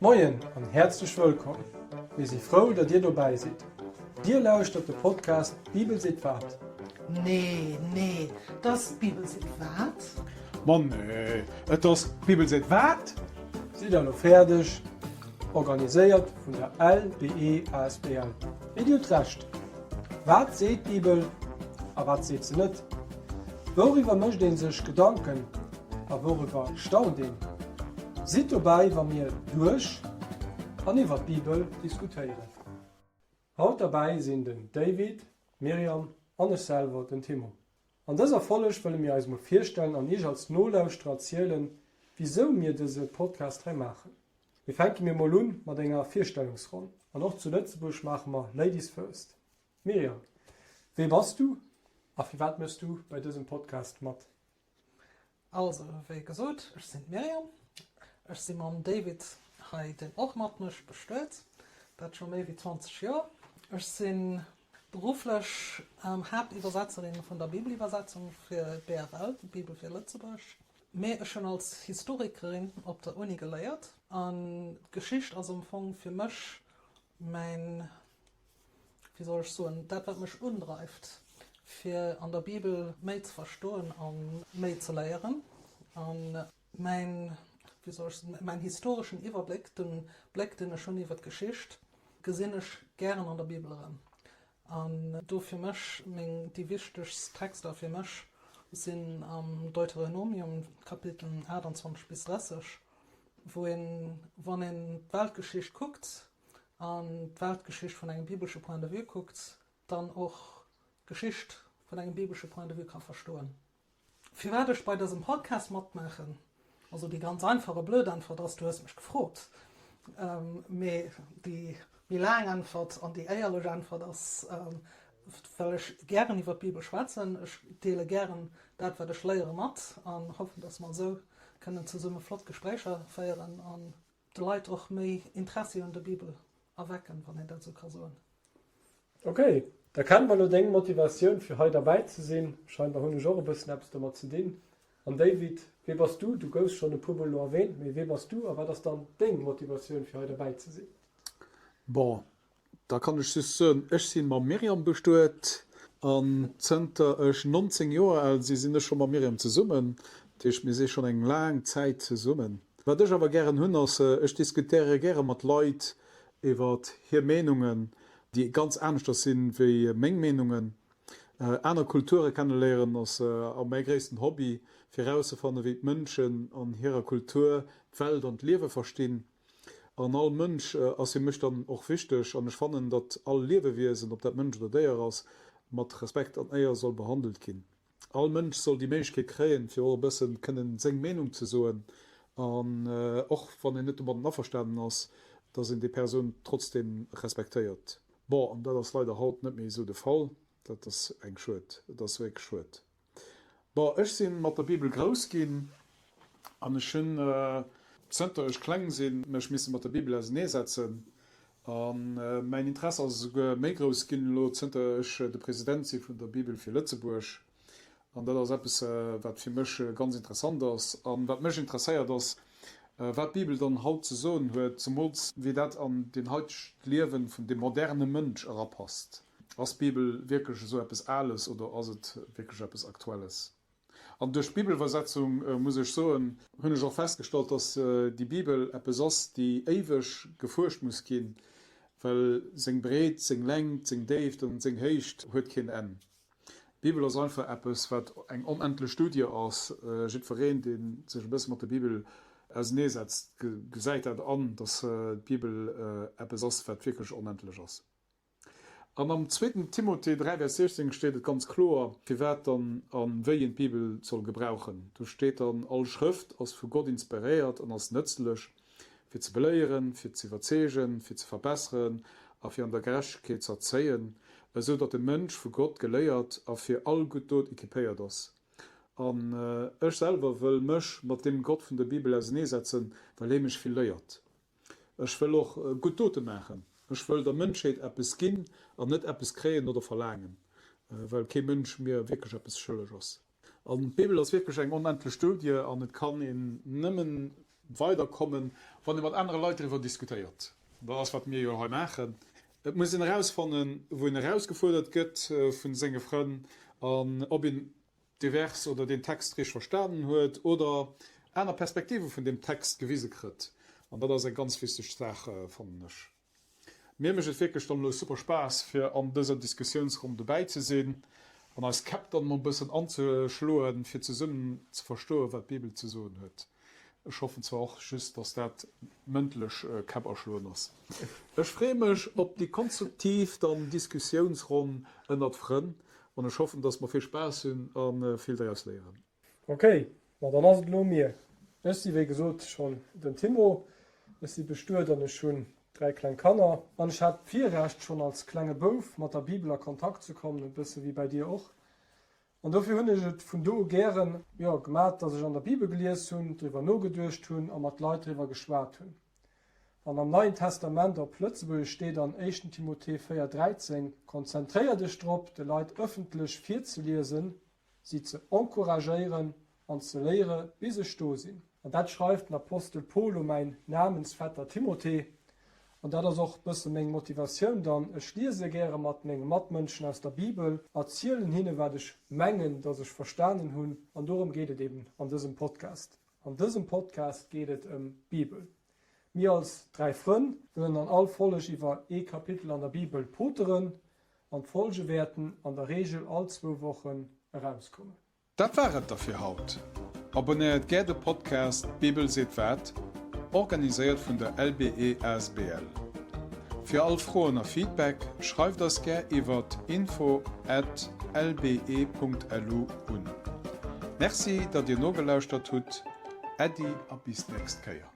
Moien an häerzlech wëllkomm! Mir si frou, datt Dir dobäi sidd. Dir lauschtert de Podcast D'Bibel seet wat? Nee, nee, 't ass D'Bibel seet wat? Ma nee, et ass D'Bibel seet wat? Sidd der elo fäerdeg? Organiséiert vun der LBE asbl. Mee Dir hutt Recht! Wat seet d'Bibel a wat seet se net? Wouriwwer mécht ee sech Gedanken a wouriwwer staunt een? Sidd dobäi, wa mir duerch an iwwer d'Bibel diskutéieren. Haut derbäi sinn den David, d'Myriam an ech selwer, den Timo. An dëser Folleg wëlle mir eis mol virstellen an iech als Nolauschterer erzielen, wisou mir dëse Podcast hei maachen. Mee fänke mir mol un mat enger Virstellungsronn. An och zu Lëtzebuerg maache mer Ladies first. Myriam, wee bass du a firwat méchs du bei dësem Podcast mat? Also, wéi gesot, ech sinn d'Myriam. Ech si mam David hei, deen och mat mech bestuet, dat scho méi wéi 20 Joer. Ech si berufflech Haaptiwwersetzerin vun der Bibeliwwersetzung fir d'BFL, d'Bibel fir Lëtzebuerg. Mee ech hunn als Historikerin op der Uni geléiert an d'Geschicht ass am Fong fir mech mäin wéi soll ech soen, dat wat mech undreift, fir an der Bibel méi ze verstoen a méi ze léieren. A mäin, wéi soll ech soen, mäin historeschen Iwwerbléck, de Bléck deen ech hunn iwwer d'Geschicht, gesinn ech gären an der Bibel erëm. An do fir mech, meng, déi wichtegst Texter fir mech sinn am Deuteronomium, Kapiteln 28 bis 30, wou een, wann een d'Weltgeschicht kuckt, an d'Weltgeschicht vun engem bibelsche Point de vue kuckt, dann och d'Geschicht vun engem bibelsche Point de vue ka verstoen. Firwat ech bei dësem Podcast matmaachen? Also déi ganz einfach a blöd Äntwert ass, du hues mech gefrot. Mee déi méi laang Äntwert an déi éierlech Äntwert ass, well ech gären iwwer d'Bibel schwätzen. Ech deele gären dat, wat ech léiere mat an hoffen, dass mer esou kënnen zesumme flott Gespréicher féieren an de Leit och méi Interessi un der Bibel erwecken, wann een dat esou ka soen. Ok, da kenne mer elo deng Motivatioun fir hei derbäi ze sinn. Scheinbar hunn ech och e bëssen eppes domat ze dinn. An David, wee bass du? Du goufs schonn e puer mol elo erwähnt, mee wee bass du a wat ass dann deng Motivatioun fir hei derbäi ze sinn? Bon, Da kann ech just soen, ech si mam Myriam bestuet an zënter ech 19 Joer al si, sinn ech scho mam Myriam zesummen. Dat heescht, mir si schonn eng laang Zäit zesummen. Wat ech awer gären hunn, ass, ech diskutéiere gäre mat Leit iwwer hir Meenungen, déi ganz aneschters sinn wéi meng Meenungen. Aner Kulture kenneléieren ass mäi gréissten Hobby, fir erauszefannen, wéi d'Mënschen an hirer Kultur d'Welt an d'Liewe verstinn. An all Mënsch ass fir mech dann och wichteg an ech fannen, datt all Liewewiesen, ob dat Mënsch oder Déier ass, mat Respekt an Éier soll behandelt ginn. All Mënsch soll déi Méiglechkeet kréien, fir och e bëssen kënnen seng Meenung ze soen an och wann een net domadden averstanen ass, datt een déi Persoun trotzdeem respektéiert. Bon, an dat ass leider haut net méi esou de Fall. Dat ass eng Schued, et ass wierklech schued. Bon, ech si mat der Bibel grouss ginn an ech hunn, zënter ech kleng sinn, mech misse mat der Bibel auseneesetzen. A mäin Interesse ass esouguer méi grouss ginn elo, zënter ech de President si vun der Bibel fir Lëtzebuerg. An dat ass eppes, wat fir mech ganz interessant ass. A wat mech interesséiert ass, wat d'Bibel dann haut ze soen huet, zemools wéi dat an den haitegt Liewen vun dem moderne Mënsch erapasst. Ass d'Bibel wierklech esou eppes Ales oder ass et wierklech eppes Aktuelles? An duerch d'Bibelwwersetzung, muss ech soen, hunn ech och festgestallt, dass déi Bibel eppes ass, déi éiweg gefuerscht muss ginn, well seng Breet, seng Längt, seng Déift an seng Héicht huet keen Enn. D'Bibel ass einfach eppes, wat eng onendlech Studie ass. Jiddwereen, dee sech e bësse mat der Bibel auseneesetzt, gesäit dat an, dass d'Bibel eppes ass, wat wierklech onendlech ass. An am zweeten Timothée 3, Vers 16 steet et ganz kloer, firwat dann a wéi een d'Bibel soll gebrauchen. Do steet dann, All Schrëft ass vu Gott inspiréiert an ass nëtzlech, fir ze beléieren, fir ze iwwerzeegen, fir ze verbesseren a fir an der Gerechtegkeet ze erzéien, esou datt de Mënsch vu Gott geléiert a fir all gutt Dot equipéiert ass. An ech selwer wëll mech mat deem Gott vun der Bibel auseneesetzen, well hie mech vill léiert. Ech wëll och gutt Dote maachen. Ech wëll der Mënschheet eppes ginn an net eppes kréien oder verlaangen, well kee Mënsch mir wierklech eppes schëlleg ass. An d'Bibel ass wierklech eng onendlech Studie an et kann een nëmmen. weiderkommen, wann ee mat anere Leit driwwer diskutéiert. Dat ass, wat mir jo hei maachen. Et muss een erausfannen, wou een erausgefuerdert gëtt vu senge Frënn an ob een dee Vers oder deen Text richteg verstanen huet oder aner Perspektive vun deem Text gewise kritt. An dat ass eng ganz wichteg Saach, fannen ech. Mir mécht et wierklech dann elo super Spaass fir an dëser Diskussiounsronn dobäi ze sinn an eis Käpp dann emol e bëssen anzeschloen fir zesummen ze verstoen wat d'Bibel ze soen huet. Ech hoffen zwar och just dass dat mëndlech Käpp aschloen ass. Ech freeë mech op déi konstruktiv dann Diskussiounsronn ënnert Frënn an ech hoffen dass mer vill Spaass hunn a vill draus léieren. Ok, ma dann ass et elo mir. Ech si wéi gesot schonn den Timo, ech si bestuet an ech hunn 3 kleng Kanner. An ech hat d'Virrecht schonn als klenge Bouf mat der Bibel a Kontakt ze kommen, e bësse wéi bäi dir och. An dofir hunn ech et vun do u gären, jo, gemat, dass ech an der Bibel gelies hunn, driwwer nogeduecht hunn a mat Leit driwwer geschwat hunn. An am Neien Testament op Lëtzebuergesch steet an éischten Timothée 4, 13, Konzentréier dech drop, de Leit ëffentlech virzeliesen, si ze encouragéieren an ze léiere bis ech do sinn. An dat schreift den Apostel Paul u mäin Namensvetter Timothée. An dat ass och bësse meng Motivatioun dann, ech liese gäre mat menge Matmënschen aus der Bibel, erzielen hinne wat ech mengen, dass ech verstanen hunn. An dorëm geet et eben an dësem Podcast. An dësem Podcast geet et ëm d'Bibel. Mir als 3 Frënn wëllen an all Folleg iwwer ee Kapitel an der Bibel poteren an d'Folge wäerten an der Reegel all zwou Wochen erauskommen. Dat war et da fir haut. Abonnéiert gär de Podcast D'Bibel seet wat, organiséiert vun der LBE asbl. Fir all Froen a Feedback schreift eis gär iwwert info at lbe.lu un. Merci datt dir nogelauschtert hutt, Äddi a bis d'nächst Kéier.